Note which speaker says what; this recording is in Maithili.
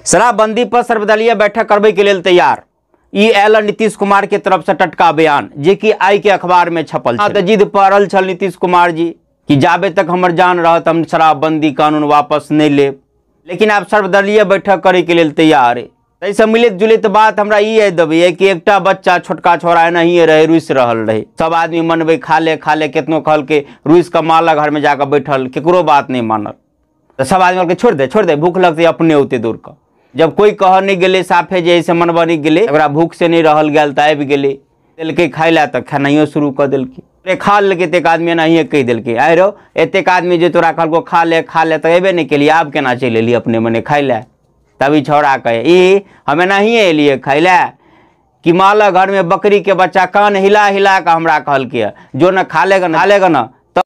Speaker 1: शराबबंदी पर सर्वदलीय बैठक करबै के लेल तैयार। ई आयल नीतीश कुमार के तरफ से टटका बयान जे कि आइ के अखबार में छपल। तऽ जिद पड़ल छल नीतीश कुमार जी कि जाबे तक हमर जान रहत हम शराबबंदी कानून वापस नहीं लेब, लेकिन आब सर्वदलीय बैठक करे के लेल तैयार है। ताहिसँ मिलैत जुलैत बात हमरा ई याद अबैए कि एकटा बच्चा छोटका छोरा एनाहिए रहे, रुसि रहल रहे, सब आदमी मनबै खा ले केतनो कहलकै, रुसि कऽ मालक घरमे जाकऽ बैठल, केकरो बात नहि मानल। तऽ सब आदमी कहलकै छोड़ि दे भूख लगतै अपने औतै दौड़ कऽ। जब कोइ कहऽ नहि गेलै साफे जे एहिसँ मनबऽ नहि गेलै, ओकरा भूख से नहि रहल गेल तऽ आबि गेलै, देलकै खाइ लए तऽ खेनाइयो शुरू कऽ देलकै। अरे खा लेलकै तऽ एक आदमी एनाहिए कहि देलकै, आइ रौ एतेक आदमी जे तोरा कहलकौ खा ले तऽ अयबे नहि केलियै, आब केना चलि एलियै अपने मने खाइ लए। तभी छौड़ा कहे ई हम एनाहिए एलियै खाइ लए कि मालक घरमे बकरी के बच्चा कान हिला हिला कऽ हमरा कहलकै जो न खा लेगा न खा लेगा न। तऽ